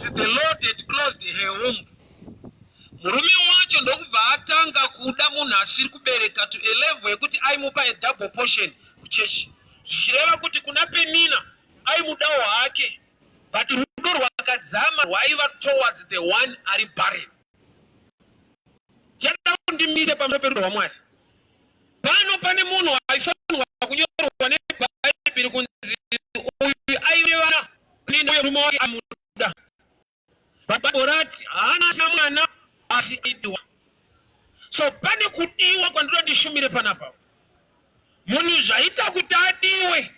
Zvinonzi the Lord had closed her womb. Murume wacho ndokubva atanga kuda munhu asiri kubereka to a level yekuti aimupa a double portion kuchechi, zvichireva kuti kuna Penina aimudawo hake but rudo rwakadzama rwaiva towards the one ari barren. Chada kundimise pamusoro perudo rwaMwari. Pano pane munhu aifanirwa kunyorwa neBhaibheri kunzi uyu aive vana uye murume wake amuda. Bhaibheri rati haana asina mwana asi aidiwa. So pane kudiwa kwandinoda ndishumire panapa. Munhu zvaita kuti adiwe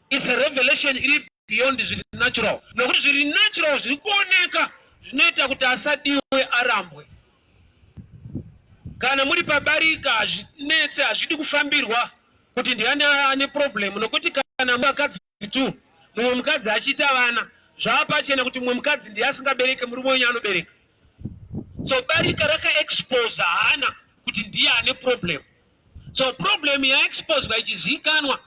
is a revelation iri beyond zviri natural, nokuti zviri natural zviri kuoneka zvinoita kuti asadiwe arambwe. Kana muri pabarika hazvinetse, hazvidi kufambirwa kuti ndiani ane problem, nokuti kana vakadzi two mumwe mukadzi achiita vana zvava pachena kuti mumwe mukadzi ndiye asingabereke, murume wenyu anobereka. So barika rakaexposa hana kuti ndiye ane problem. So problem yaexposwa ichizikanwa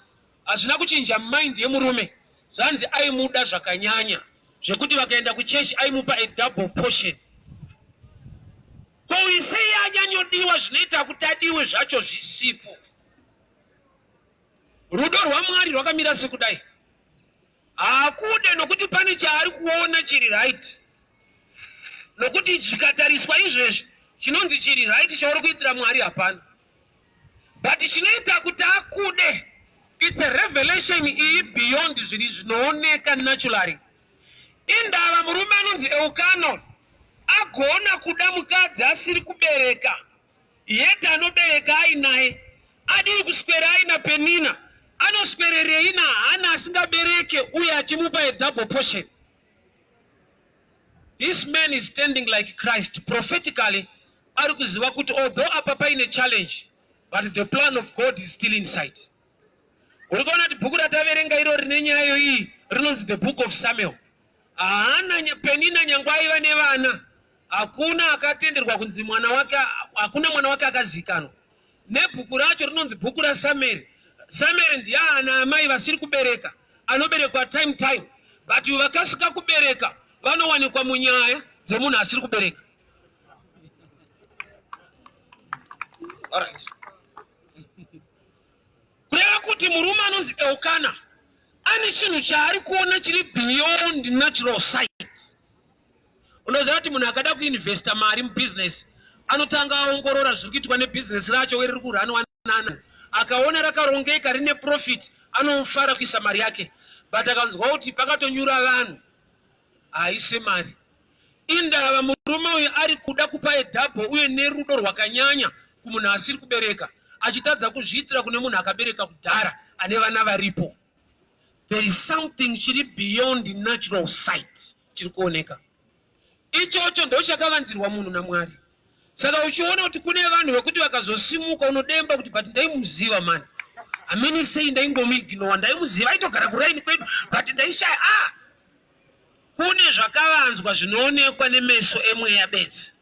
hazvina kuchinja mind yemurume. Zvanzi aimuda zvakanyanya zvekuti vakaenda kuchechi aimupa a double portion. Ko uyu sei anyanyodiwa zvinoita kuti adiwe zvacho zvisipo? Rudo rwaMwari rwakamira sekudai. Haakude nokuti pane chaari kuona chiri right. Nokuti zvikatariswa izvezvi chinonzi chiri right chauri kuitira Mwari hapana. But chinoita kuti akude it's a revelation iyi beyond zviri zvinooneka naturally. Indava murume anonzi Elkana agona kuda mukadzi asiri kubereka yet anobereka ainaye. Adii kuswera aina Penina? Anoswererei naHana asingabereke uye achimupa a double portion? This man is standing like Christ prophetically ari kuziva kuti although apa paine challenge but the plan of God is still in sight. Uri kuona kuti bhuku rataverenga iro rine nyaya yoiyi rinonzi the book of Samuel. Haana Penina nyangwe aiva nevana hakuna akatenderwa kunzi mwana wake, hakuna mwana wake akazikanwa. Nebhuku racho rinonzi bhuku raSamueri. Samueri ndiye ana amai vasiri kubereka, anoberekwa time time, but vakasika kubereka vanowanikwa munyaya dzemunhu asiri kubereka. Alright. Kureva kuti murume anonzi Elkana ane chinhu chaari kuona chiri beyond natural sight. Unoziva kuti munhu akada kuinvesta mari mubusiness anotanga aongorora zviri kuitwa nebusiness racho uye riri kuranwa nani. Akaona rakarongeka rine profit anofara kuisa mari yake, but akanzwa kuti pakatonyura vanhu haaise mari. Indava murume uyu ari kuda kupa a double uye nerudo rwakanyanya kumunhu asiri kubereka achitadza kuzviitira kune munhu akabereka kudhara ane vana varipo. There is something chiri beyond natural sight chiri kuoneka. Ichocho ndochakavanzirwa munhu naMwari. Saka uchiona kuti kune vanhu vekuti vakazosimuka unodemba kuti but ndaimuziva mani. Hameni sei ndaingomuignowa, ndaimuziva aitogara kuraini kwedu but ndaishaya ah kune zvakavanzwa zvinoonekwa nemeso emweya bedzi.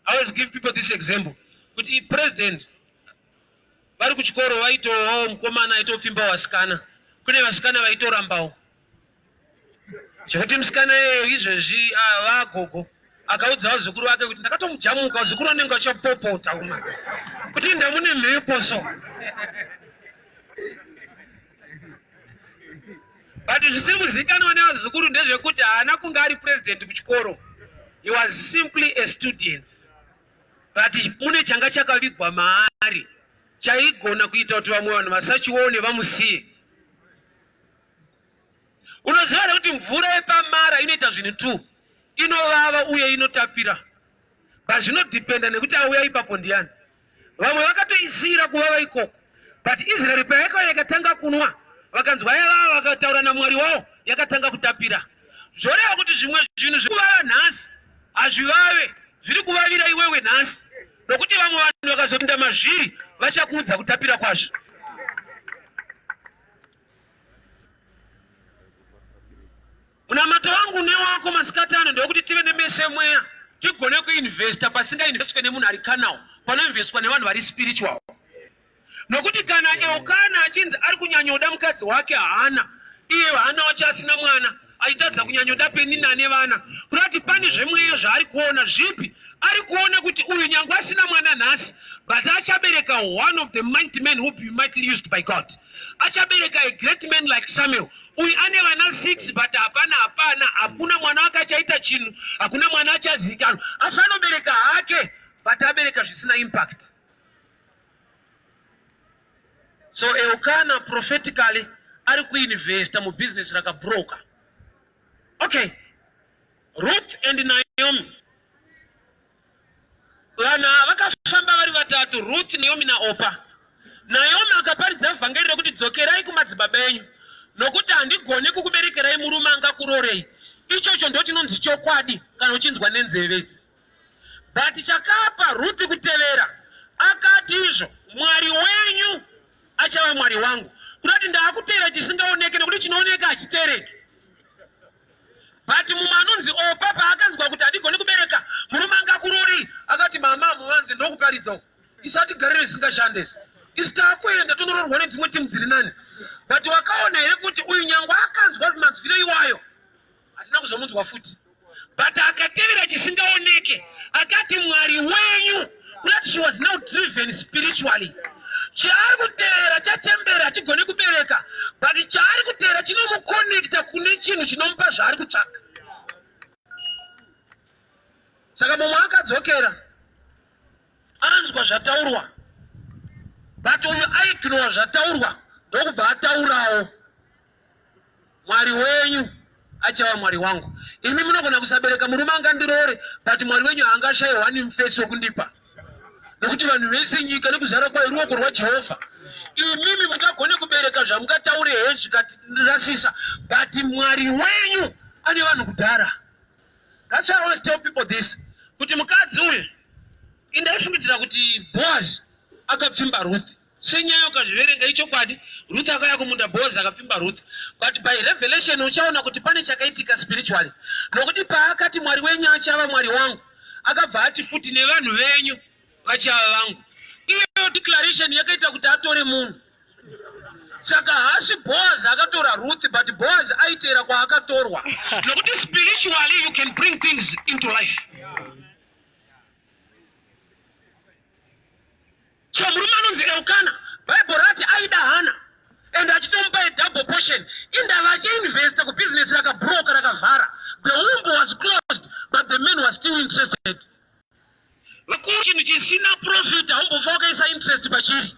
I always give people this example kuti president vari kuchikoro vaitowawo mukomana aitopfimba vasikana, kune vasikana vaitorambawo zvekuti musikana iyeyo izvezvi ah, vagogo akaudza vazukuru vake kuti ndakatomujamuka, vazukuru vanenge vachapopota kuma kuti ndamune mhepo so but zvisiri kuzikanwa nevazukuru ndezvekuti haana kunge ari president kuchikoro, he was simply a student, but mune changa chakavigwa maari chaigona kuita kuti vamwe vanhu vasachione vamusiye. Unoziva here kuti mvura yepamara inoita zvinhu two, inovava uye inotapira, but zvinodhipenda nekuti auya ipapo ndiani. Vamwe vakatoisiyira kuvava ikoko, but Israeri payakauya ikatanga kunwa, vakanzwa yavava, vakataura naMwari wavo, yakatanga kutapira. Zvoreva kuti zvimwe zvinhu zviri kuvava nhasi hazvivave, zviri kuvavira iwewe nhasi, nokuti vamwe vanhu vakazopinda mazviri vachakuudza kutapira kwazvo. Munamato wangu newako masikati ano ndewekuti tive nemeso emweya tigone kuinvesta pasingainvestwe nemunhu ari carnal, panoinvestwa nevanhu vari spiritual. Nokuti kana Elkana achinzi ari kunyanyoda mukadzi wake Hana, iye Hana wacho asina mwana, Achitadza kunyanyoda Penina ane vana. Kurati pane zvemweya zvaari kuona zvipi? Ari kuona kuti uyu nyange asina mwana nhasi, but achabereka one of the mighty men who be mightily used by God. Achabereka a great man like Samuel. Uyu ane vana 6 but hapana hapana, hakuna mwana wake achaita chinhu, hakuna mwana achazikanwa. Asi anobereka hake, but abereka zvisina impact. So Elkana prophetically ari kuinvesta mubusiness rakabroka. Okay. Ruth and Naomi. Vanhu ava vakafamba vari vatatu, Ruth, Naomi naOpa. Naomi akaparidza vhangeri rekuti dzokerai kumadzibaba enyu nokuti handigoni kukuberekerai murume angakurorei. Ichocho ndochinonzi chokwadi kana uchinzwa nenzeve idzi. But chakapa Ruth kutevera akati izvo Mwari wenyu achava Mwari wangu. Kunoti ndaakutevera chisingaoneke nekuti chinooneka hachitereki. But mumwe anonzi Opa paakanzwa kuti handigoni kubereka murume angakurori akati mama muvanze ndokuparidza uku. Isu hatigarire zvisingashande izvi. Isu taakuenda tonororwa nedzimwe timu dziri nani. But wakaona here kuti uyu nyangwe akanzwa manzwiro iwayo hatina kuzomunzwa futi but akatevera chisingaoneke akati mwari wenyu kurati she was now driven spiritually chaari kuteera chachembera hachigone kubereka but chaari kuteera chinomuconnecta kune chinhu chinomupa zvaari kutsvaga saka mumwe akadzokera anzwa zvataurwa but uyu aignowa zvataurwa ndokubva ataurawo Mwari wenyu achava Mwari wangu. Imi munogona kusabereka murume angandiroore, but Mwari wenyu haangashaye one mufesi wekundipa, nekuti vanhu vese nyika nekuzara kwayo ruoko rwaJehovha. Imimi mungagone kubereka zvamungataure he zvikatirasisa, but Mwari wenyu ane vanhu kudhara. That's why I always tell people this, kuti mukadzi uyu indaifungidzira kuti Boaz akapfimba Ruth. Senyaya ukazviverenga ichokwadi, Ruth akauya kumunda Boaz akapfimba Ruth. But by revelation uchaona kuti pane chakaitika spiritually. Nokuti paakati Mwari wenyu achava Mwari wangu, akabva ati futi nevanhu venyu vachava vangu. Iyo declaration yakaita kuti atore munhu. Saka haasi Boaz akatora Ruth, but Boaz aiteera kwaakatorwa. Nokuti spiritually you can bring things into life. So murume anonzi Elkana, Bible rati aida Hana and achitomupa a double portion. Indava achiinvesta kubusiness rakabroka rakavhara. The womb was closed but the man was still interested. Vakuru chinhu chisina profit haumbofa wakaisa interest pachiri.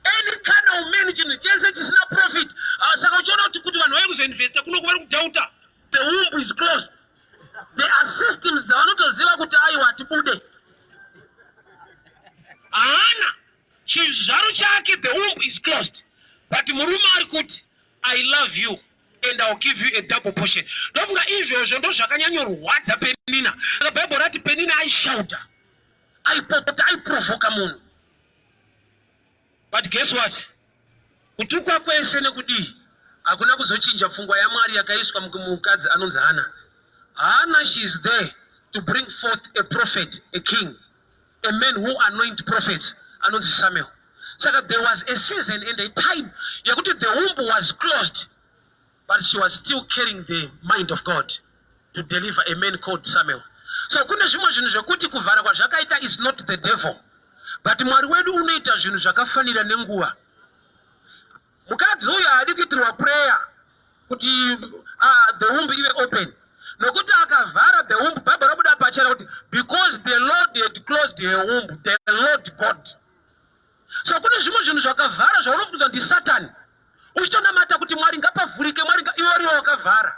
Any carnal man chinhu chese chisina profit. Ah, saka uchiona kuti kuti vanhu vauye kuzoinvesta kuno kuvari kudhauta. The womb is closed. There are systems dzavanotoziva kuti aiwa tibude. Haana chizvaro chake, the womb is closed. But murume ari kuti I love you and I'll give you a double portion. Ndofunga izvozvo ndozvakanyanyorwadza Penina. Saka Bible rati Penina aishauta, aipopota, aiprovoka munhu. But guess what? Kutukwa kwese nekudii hakuna kuzochinja pfungwa yaMwari yakaiswa mukadzi anonzi Hana. Hana, she is there to bring forth a prophet, a king, a man who anoint prophets anonzi Samuel. Saka there was a season and a time yekuti the womb was closed but she was still carrying the mind of God to deliver a man called Samuel. So kune zvimwe zvinhu zvekuti kuvhara kwazvakaita is not the devil but Mwari wedu unoita zvinhu zvakafanira nenguva. Mukadzi uyu haadi kuitirwa prayer kuti the womb ive open nokuti akavhara the womb Bible rabuda pachena kuti because the Lord had closed her womb, the Lord God. So kune zvimwe zvinhu zvakavhara zvaunofungidzwa ndi Satani uchitonamata kuti Mwari ngapavhurike, Mwari iwe uriwe wakavhara.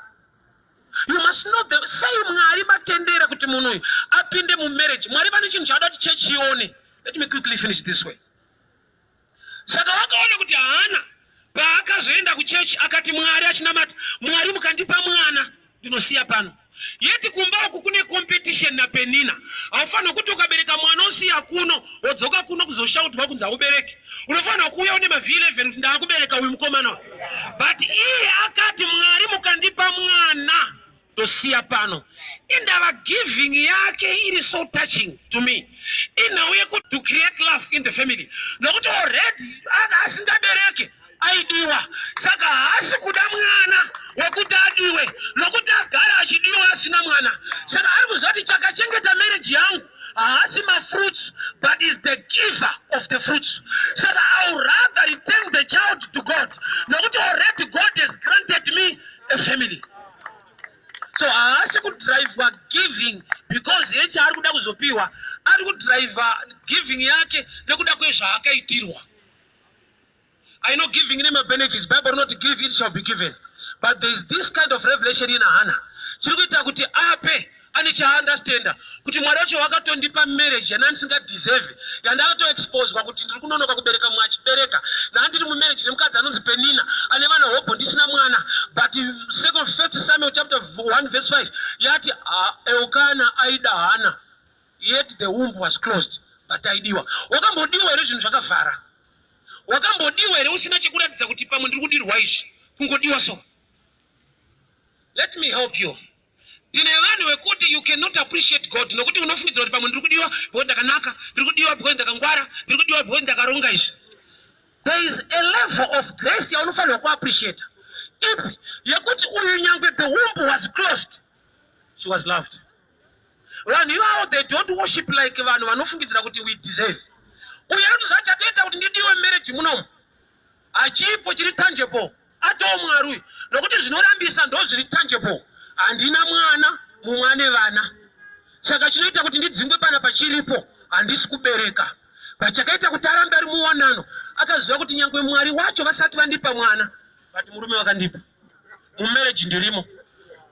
You must know the sei Mwari matendera kuti munhu uyu apinde mumarriage. Mwari vane chinhu chaada kuti chechi ione. Let me quickly finish this way. Saka wakaona kuti haana paakazoenda kuchechi akati Mwari achinamata, Mwari mukandipa mwana ndinosiya pano. Yeti kumba uku kune competition naPenina. Haufanirwa kuti ukabereka mwana osiya kuno wodzoka kuno kuzoshautwa kunzi haubereki. Unofanirwa kuuya une maV11 kuti ndaakubereka uyu mukomana uyu. But iye akati Mwari mukandipa mwana ndosiya pano. Indava giving yake iri so touching to me. Inhau yekuti to create love in the family. Nokuti already asingabereke aidiwa saka haasi kuda mwana wekuti adiwe. Haasi mafruits, but is the giver of the fruits. Saka I would rather return the child to God, nokuti already God has granted me a family. So haasi kudhiraivha giving because yechaari kuda kuzopiwa, ari kudhiraivha giving yake nekuda kwezvaakaitirwa. I know giving ine mabenefits. Bible rinoti, "Give, it shall be given." But there is this kind of revelation in Hannah chiri kuita kuti ape ane chaunderstanda kuti Mwari wacho wakatondipa marriage yana ndisingadeserve, yandakatoexposwa kuti ndiri kunonoka kubereka, mumwe achibereka. Ndandiri mumarriage nemukadzi anonzi Penina, ane vana hobho, ndisina mwana. But second, First Samuel chapter 1 verse 5 yati Elkana aida Hana, yet the womb was closed, but aidiwa. Wakambodiwa here zvinhu zvakavhara? Wakambodiwa here usina chekuratidza kuti pamwe ndiri kudirwa izvi? Kungodiwa. So let me help you. Tine vanhu vekuti you cannot appreciate God nokuti unofungidzira kuti pamwe ndiri kudiwa because ndakanaka, ndiri kudiwa because ndakangwara, ndiri kudiwa because ndakaronga izvi. There is a level of grace yaunofanirwa kuappreciata, ipi yekuti uyu, nyangwe the womb was closed, she was loved. Vanhu ivavo, they don't worship like vanhu vanofungidzira kuti we deserve. Uye kuti zvachatoita kuti ndidiwe marriage munomu hachipo chiri tangible, atoo Mwari uyu, nokuti zvinorambisa ndo zviri tangible. Handina mwana, mumwe ane vana, saka chinoita kuti ndidzingwe pana pachiripo, handisi kubereka. Pachakaita kuti arambe ari muwanano, akaziva kuti nyangwe Mwari wacho vasati vandipa mwana, but murume wakandipa, mumarriage ndirimo.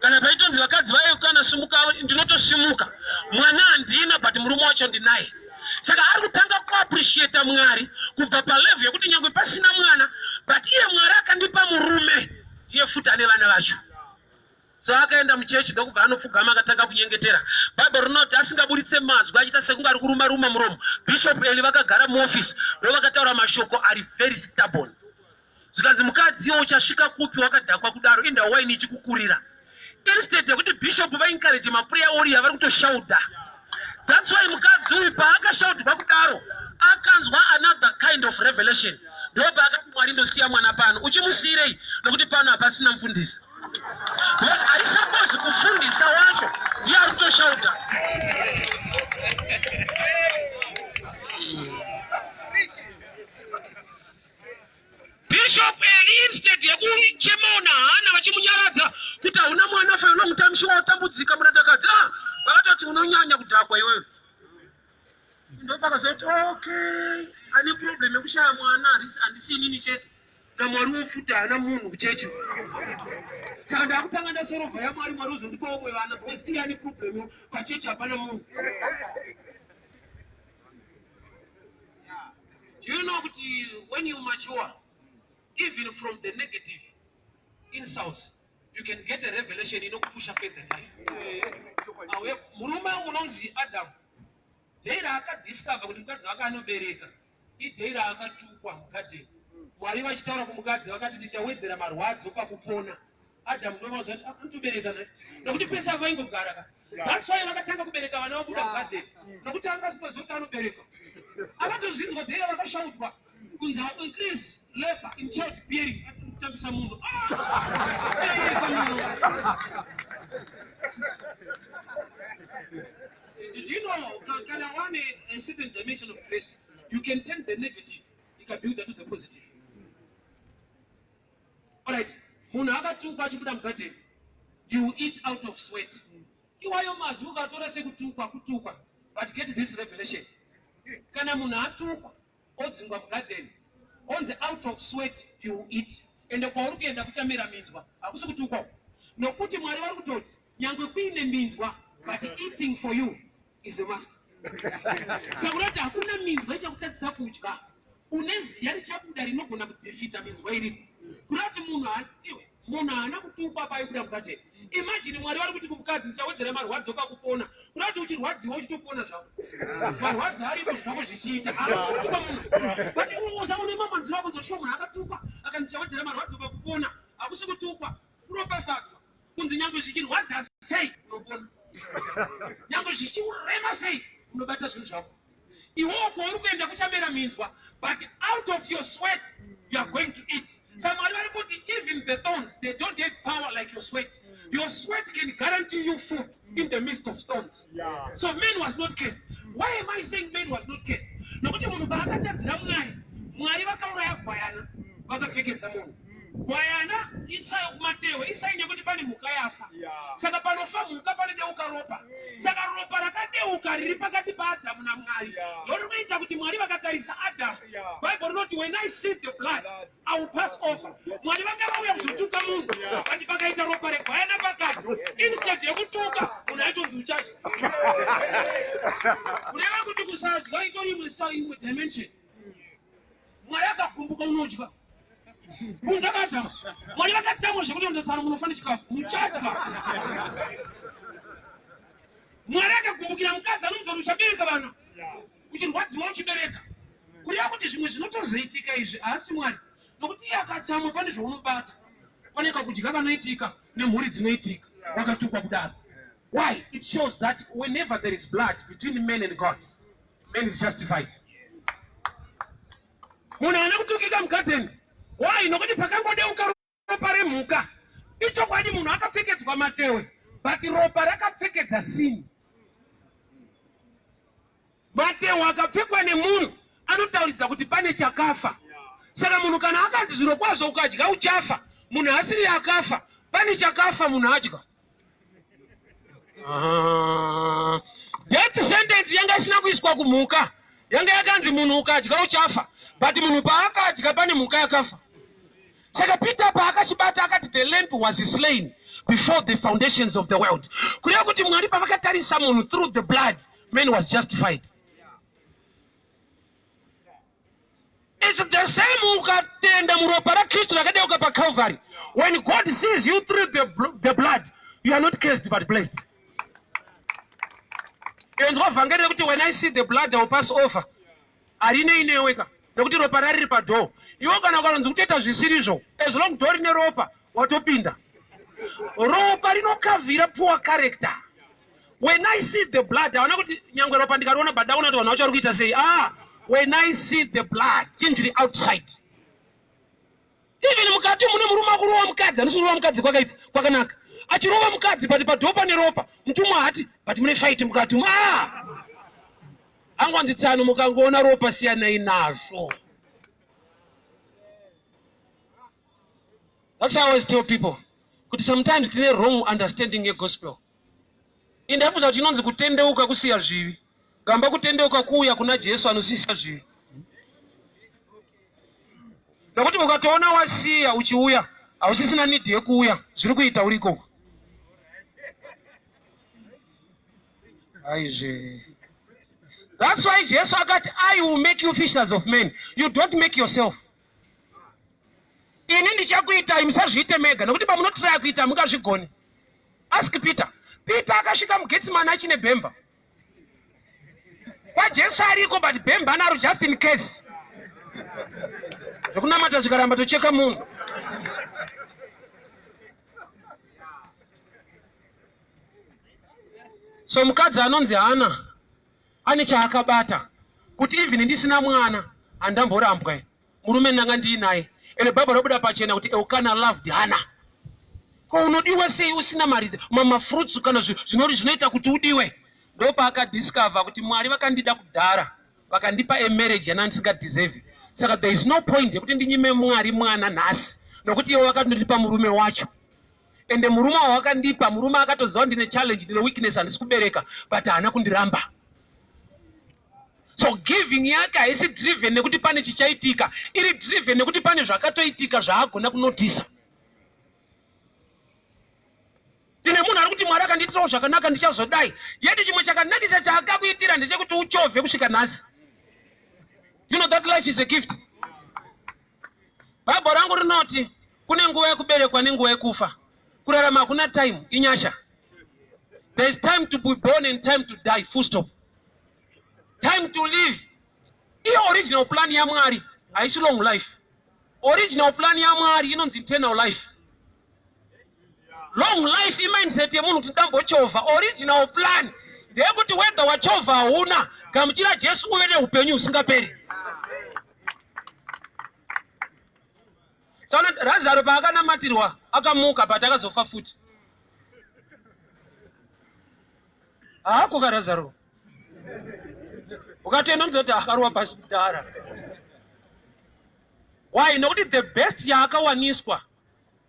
Kana paitonzi vakadzi vayo kana simuka, ndinotosimuka. Mwana handina, but murume wacho ndinaye. Saka ari kutanga kuappreciata Mwari kubva palevel yekuti nyangwe pasina mwana, but iye Mwari akandipa murume ndiye futi ane vana vacho. So akaenda muchechi, ndokubva anopfugama, akatanga kunyengetera. Bhaibheri rinoti asingaburitse mazwi, achiita sekunge ari kuruma ruma muromo. Bishop Eli vakagara muofisi, ndo vakataura mashoko ari very stubborn. Zvikanzi, "Mukadzi iwo, uchasvika kupi wakadhakwa kudaro? Inda waini ichikukurira." Instead yekuti bishop vaencourage maprayer warrior, vari kutoshauta. That's why mukadzi uyu paakashaudwa kudaro, akanzwa another kind of revelation. Ndo paakati, "Mwari, ndosiya mwana pano." Uchimusiyirei? Nokuti pano hapasina mufundisi, because ari suppose kufundisa wacho ndiye ari kutoshauta. Bishop Eli, instead yekuchemawo naHana vachimunyaradza kuti hauna mwana for a long time, shuwa utambudzika murandakadzi, ah, vakatoti, "Unonyanya kudhakwa iwewe." Ndopakazoti, okay, ane problem yekushaya mwana handisi inini chete, naMwari wofuti haana munhu kuchechi. Saka ndakutanga ndasorovha yaMwari, Mwari uzondipawo umwe vana, because iye ane problem, pachechi hapana munhu. Do you know kuti when you mature, even from the negative insults, you can get a revelation inokupusha faith and life? Awe, murume unonzi Adam, day raakadiscover kuti mukadzi wake anobereka, iday raakatukwa mugadheni. Mwari vachitaura kumukadzi vakati, "Ndichawedzera marwadzo pakupona." Adamu ndovaudza kuti anotobereka naye, nokuti pese avaingogara ka. That's why vakatanga kubereka vana vabuda mugadheni, nokuti anga asingazivi kuti anobereka. Akatozvinzwa day vakashautwa kunzi, "Increase labor in child bearing." Kutambisa munhu. Ah! Bereka munhu. Did you know kana wane a certain dimension of grace, you can turn the negative ikabuilda to the positive? Alright, munhu akatukwa achibuda mugadheni, "You will eat out of sweat." Iwayo mazwi ukatora sekutukwa, kutukwa. But get this revelation: kana munhu atukwa, odzingwa mugadheni, onzi, "Out of sweat you will eat," ende kwauri kuenda kuchamera minzwa, hakusi kutukwa, nokuti Mwari vari kutoti nyangwe kuine minzwa, but eating for you is a must. Saka unoti hakuna minzwa ichakutadzisa kudya, une ziya richabuda rinogona kudefeata minzwa iripo. Kuda kuti munhu iwe, munhu haana kutukwa paaibuda mugadheni. Imagine Mwari vari kuti kumukadzi, "Ndichawedzera marwadzo pakupona." Kuda kuti uchirwadziwa uchitopona zvako, marwadzo aripo zvako zvichiita, hakutukwa munhu. But usaone mamanziro ako nzoshuwa munhu akatukwa akanzi, "Ndichawedzera marwadzo pakupona." Hakusi kutukwa, kuropafadzwa. Kunzi nyangwe zvichirwadza sei, unopona. Nyangwe zvichiurema sei, unobata zvinhu zvako. Iwewo kwauri kuenda kuchamera minzwa, but out of your sweat you are going to eat. Saka Mwari vari kuti even the thorns, they don't have power like your sweat. Your sweat can guarantee you food in the midst of stones. So man was not cursed. Why am I saying man was not cursed? Nokuti munhu paakatadzira Mwari, Mwari vakauraya gwayana vakapfekedza munhu. Gwayana isayo kumatehwe, isai nekuti pane mhuka yafa. Saka panofa mhuka panodeuka ropa. Saka ropa rakadeuka riri pakati paAdhamu naMwari ndoriri kuita kuti Mwari vakatarisa Adhamu. Bible rinoti when I see the blood I will pass over. Mwari vanga vauya kuzotuka munhu but pakaita ropa regwayana pakati instead yekutuka munhu aitonzi uchadya. Kureva kuti kusadya itori imwe imwe dimension. Mwari akagumbuka unodya. Kunze kwaAdhamu. Mwari vakatsamwa zvekuti ndotsano munofa nechikafu. Muchadya. Mwari akagumbukira mukadzi anomudza kuti uchabereka vana. Uchirwadziwa uchibereka. Kureva kuti zvimwe zvinotozoitika izvi haasi Mwari. Nokuti iye akatsamwa pane zvaunobata. Pane kakudya kanoitika nemhuri dzinoitika. Wakatukwa kudaro. Why? It shows that whenever there is blood between man and God, man is justified. Munhu haana kutukika mugadheni. Why? Nokuti pakangodeuka ropa remhuka. Ichokwadi munhu akapfekedzwa matewe, but ropa rakapfekedza sin. Matehwe akapfekwa nemunhu anotauridza kuti pane chakafa. Saka munhu kana akanzi zvirokwazvo ukadya uchafa, munhu asiri akafa, pane chakafa munhu adya. Ah, death sentence yanga isina kuiswa kumhuka, yanga yakanzi munhu ukadya uchafa, but munhu paakadya pane mhuka yakafa. Saka Peter paakachibata akati the lamb was slain before the foundations of the world. Kureva kuti Mwari pavakatarisa munhu through the blood, man was justified. It's the same ukatenda muropa raKristu rakadeuka paCalvary. When God sees you through the blood, you are not cursed but blessed. Inzwa vhangeri rekuti when I see the blood I will pass over. Harinei newe ka nekuti ropa rariri padhoo. Iwe kana ukanonzi kutoita zvisirizvo, as long door rine ropa watopinda. Ropa rinokavhira poor character. When I see the blood, haona kuti nyangwe ropa ndikariona but ndaona kuti vanhu vacho vari kuita sei. Ah, when I see the blood, chinhu chiri outside. Even mukati mune murume akurova mukadzi, handisi kurova mukadzi kwakaipa, kwakanaka. Achirova mukadzi but padhoo pane ropa. Mutumwa hati, but mune fight mukati umu. Ah! Angonzi tsano mukangoona ropa siyanai nazvo. That's why I always tell people kuti sometimes tine wrong understanding yegospel. Indaibvunza kuti inonzi kutendeuka kusiya zvivi. Gamba kutendeuka kuuya kuna Jesu anosisa zvivi. Nokuti ukatoona wasiya uchiuya hausisina need yekuuya zviri kuita uri ikoko. Aizve. That's why Jesu akati I will make you fishers of men. You don't make yourself. Ini ndichakuitai musazviite mega nekuti pamunotraya kuita hamungazvigoni. Ask Peter. Peter akasvika muGetsemane achine bhemba. KwaJesu ariko but bhemba anaro just in case. Zvekunamata zvikaramba tocheka munhu. So mukadzi anonzi Hana ane chaakabata kuti even ndisina mwana handamborambwa murume ndanga ndiinaye ende bible rabuda pachena kuti Elkana loved Hannah. Ko unodiwa sei usina mari mafruits kana zvinori zvinoita kuti udiwe? Ndopaakadiscover kuti Mwari vakandida kudhara vakandipa a marriage yana ndisingadeserve saka there is no point yekuti ndinyime Mwari mwana nhasi nokuti ivo vakandipa murume wacho ende murume wawakandipa murume akatoziva ndine challenge ndine weakness handisi kubereka but haana kundiramba so giving yake haisi driven nekuti pane chichaitika iri driven nekuti pane zvakatoitika zvaagona kunotisa tine munhu ari kuti mwari akandiitirawo zvakanaka ndichazodai yeti chimwe chakanakisa chaakakuitira ndechekuti uchovhe kusvika nhasi you know that life is a gift Bible rangu rinoti kune nguva yekuberekwa nenguva yekufa. Kurarama hakuna time, inyasha. There is time to be born and time to die, full stop. Time to live. Iyo original plan yaMwari haisi long life. Original plan yaMwari inonzi eternal life. Long life imindset yemunhu kuti ndambochovha. Original plan ndeyekuti whether wachovha hauna, gamuchira Jesu uve neupenyu husingaperi. Tsaona Razaro paakanamatirwa akamuka but akazofa futi. Haako ka Razaro. Ukatoenda unoziva kuti akarova pasi kudhara. Why? Nokuti the best yaakawaniswa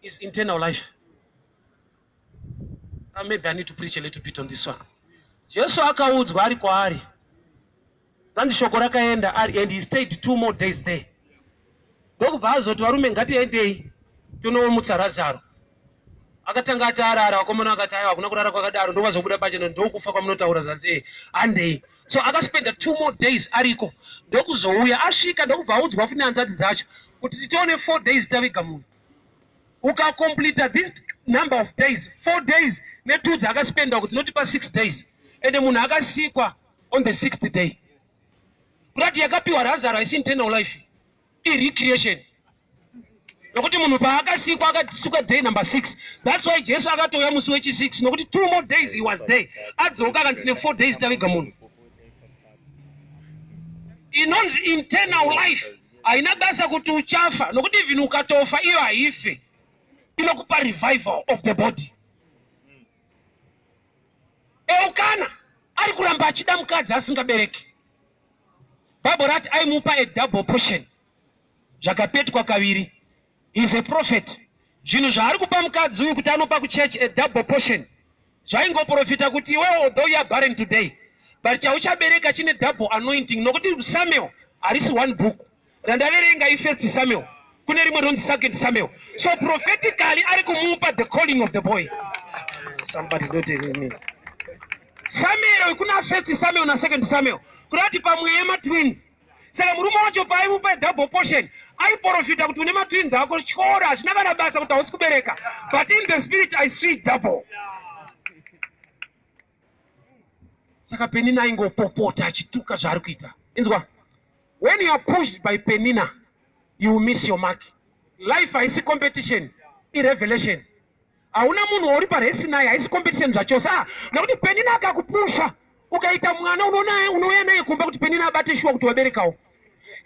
is internal life. Maybe I need to preach a little bit on this one. Jesu akaudzwa ari kwaari. Zanzi shoko rakaenda ari and he stayed 2 more days there. Ndokubva azoti varume ngatiendei tinomutsa Razaro. Akatanga ati arara, vakomana vakati aiwa hakuna kurara kwakadaro, ndovazobuda pachena ndokufa kwamunotaura zvanzi eh handei. So akaspenda 2 more days ariko ndokuzouya asvika ndokubva audzwa futi nehanzvadzi dzacho kuti titione 4 days taviga munhu. Ukakompleta this number of days 4 days ne2 dzaakaspenda kuti tinotipa 6 days ende munhu akasikwa on the 6th day. Kurati yakapiwa Razaro haisi internal life, irecreation. Nokuti munhu paakasikwa akasikwa day number 6. That's why Jesu akatouya musi wechi 6 nokuti 2 more days he was there. Adzoka akanzi tine 4 days taviga munhu. Inonzi internal life haina basa kuti uchafa nokuti even ukatofa iyo haife. Inokupa revival of the body. Elkana ari kuramba achida mukadzi asingabereki. Bible rati aimupa a double portion, zvakapetwa kaviri. He is a prophet. Zvinhu zvaari kupa mukadzi uyu kuti anopa kuchurch a double portion zvaingoprofita kuti iwewe although you are barren today but chauchabereka chine double anointing, nokuti Samuel harisi one book randaverenga ifirst Samuel, kune rimwe rinonzi second Samuel. So prophetically ari kumupa the calling of the boy. Somebody not hearing me. Samuel kuna first Samuel na second Samuel kurati pamweya matwins. Saka murume wacho paaimupa double portion aiprofita kuti une matwins ako tyora, hazvina kana basa kuti hausi kubereka, but in the spirit I see double. Saka Penina aingopopota achituka zvaari kuita. Inzwa, when you are pushed by Penina you will miss your mark. Life haisi competition, irevelation. Hauna munhu wauri paresi naye, haisi competition zvachose. Nekuti Penina akakupusha ukaita mwana unouya naye kumba kuti Penina abate shuwa kuti waberekawo.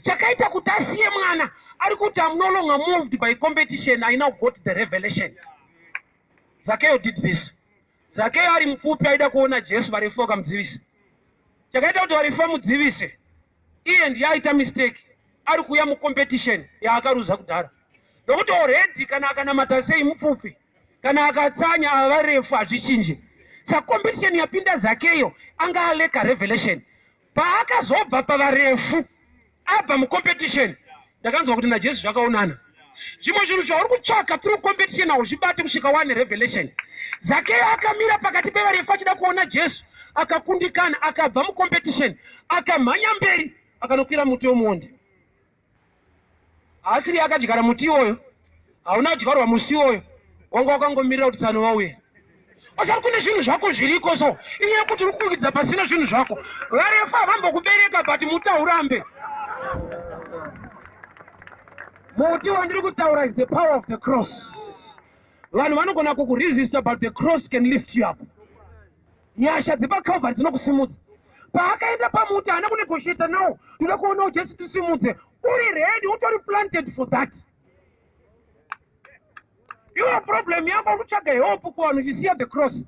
Chakaita kuti asiye mwana ari kuti I'm no longer moved by competition, I now got the revelation. Zakeo did this. Zakeo ari mupfupi aida kuona Jesu, varefu vakamudzivisa. Chakaita kuti varefu vamudzivise, iye ndiye aita mistake, ari kuuya mucompetition yaakaruza kudhara. Nokuti already kana akanamata sei mupfupi, kana akatsanya ava varefu hazvichinji. Saka competition yapinda Zakeo anga aleka revelation. Paakazobva pavarefu abva mucompetition, ndakanzwa kuti naJesu zvakaonana. Zvimwe zvinhu zvauri kutsvaka through competition hauzvibati kusvika wane revelation. Zakeo akamira pakati pevarefu achida kuona Jesu, akakundikana, akabva mucompetition, akamhanya mberi akanokwira muti wemuonde. Haasiri akadyara muti iwoyo, hauna kudyarwa musi iwoyo, wanga wakangomirira kuti tsano vauye. Osati kune zvinhu zvako zviriko, so inyaya yekuti uri kukwikidza pasina zvinhu zvako. Varefu havambokubereka, but muti haurambe. Muti wandiri kutaura is the power of the cross. Vanhu vanogona kukuresista, but the cross can lift you up. Nyasha dzepaCalvary dzinokusimudza. Paakaenda pamuti haana kunegotiata nawo, ndoda kuonawo Jesu tisimudze. Uri ready, utori planted for that. Iwe problem yako uri kutsvaga help kuvanhu uchisiya the cross.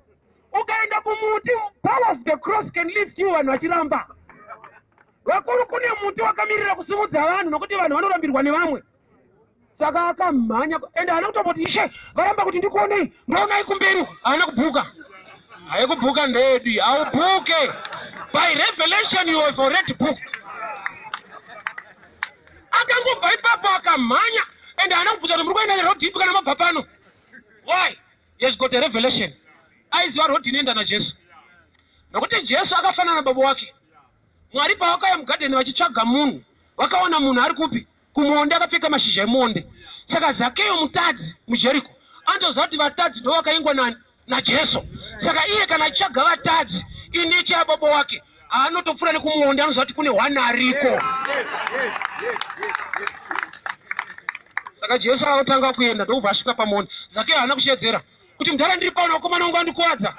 Ukaenda kumuti, power of the cross can lift you, vanhu vachiramba. Vakuru kune muti wakamirira kusimudza vanhu, nokuti vanhu vanorambirwa nevamwe. Saka akamhanya ende haana kutomboti ishe varamba kuti ndikuonei, ndoonai kumberi. Haana kubhuka. Haikubhuka ndedi, haubhuke. By revelation you have already booked. Akangobva ipapo akamhanya ende haana kubvunza kuti muri kuenda neroad ipi kana mabva pano. Why? He has got a revelation. Aiziva road inoenda naJesu. Nokuti Jesu akafanana nababa wake. Mwari pavakauya mugadheni vachitsvaga munhu, vakawana munhu ari kupi? Kumuonde, akapfeka mashizha emuonde. Saka Zakeo mutadzi muJeriko anotoziva kuti vatadzi ndo vakaingwa nani? NaJesu. Saka iye kana achitsvaga vatadzi, inecha yababa wake, anotopfuura nekumuonde, anoziva kuti kune one ariko. Saka Jesu anotanga kuenda ndokubva asvika pamuonde. Zakeo haana kushedzera kuti mudhara ndiri pano, vakomana vangu vandikuwadza.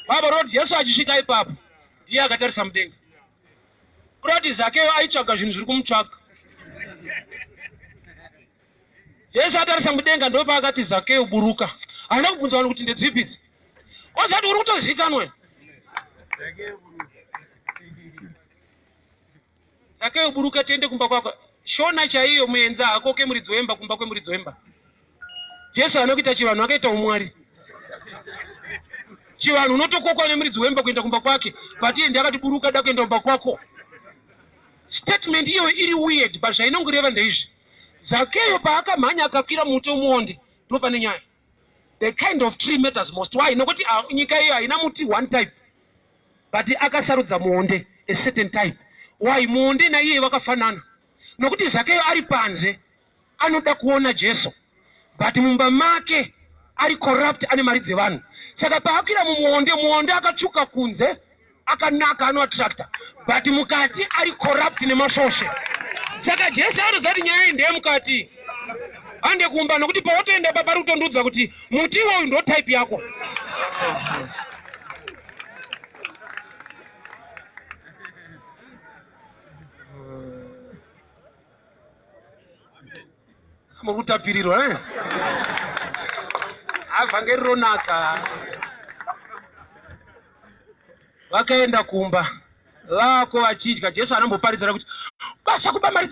Baba roti Jesu achisvika ipapo ndiye akatarisa mudenga. Kuda kuti Zakeo aitsvaga zvinhu zviri kumutsvaga. Jesu atarisa mudenga ndopaakati Zakeo buruka. Haana kubvunza vanhu kuti ndedzipi idzi. Ozati uri kutozikanwa. Zakeyo buruka tiende kumba kwako. Shona chaiyo muenza hakoke muridzi wemba kumba kwemuridzi wemba. Jesu haana kuita chivanhu, akaita umwari. Chivanhu unotokokwa nemuridzi wemba kuenda kumba kwake, but iye ndiye akati buruka da kuenda kumba kwako. Statement iyoyo iri weird, but zvainongoreva ndeizvi. Zakeyo paakamhanya akakwira muti wemuonde, ndipo pane nyaya. The kind of tree matters most. Why? Nokuti ah, nyika iyo haina muti one type, but akasarudza muonde a certain type. Why? Muonde naiye vakafanana, nokuti Zakeyo ari panze anoda kuona Jesu, but mumba make ari corrupt, ane mari dzevanhu. Saka paakwira mumuonde, muonde akatsvuka kunze, akanaka, anoattracta, but mukati ari corrupt nemasvosve. Saka Jesu anoziva kuti nyaya iyi ndeyemukati, hande kumba, nokuti pawotoenda pa pari kutondiudza kuti muti iwoyu ndo type yako. Muri kutapirirwa eh? Avhangeri ronaka. Vakaenda kumba vako vachidya. Jesu anamboparidzira kuti basa kuba mari.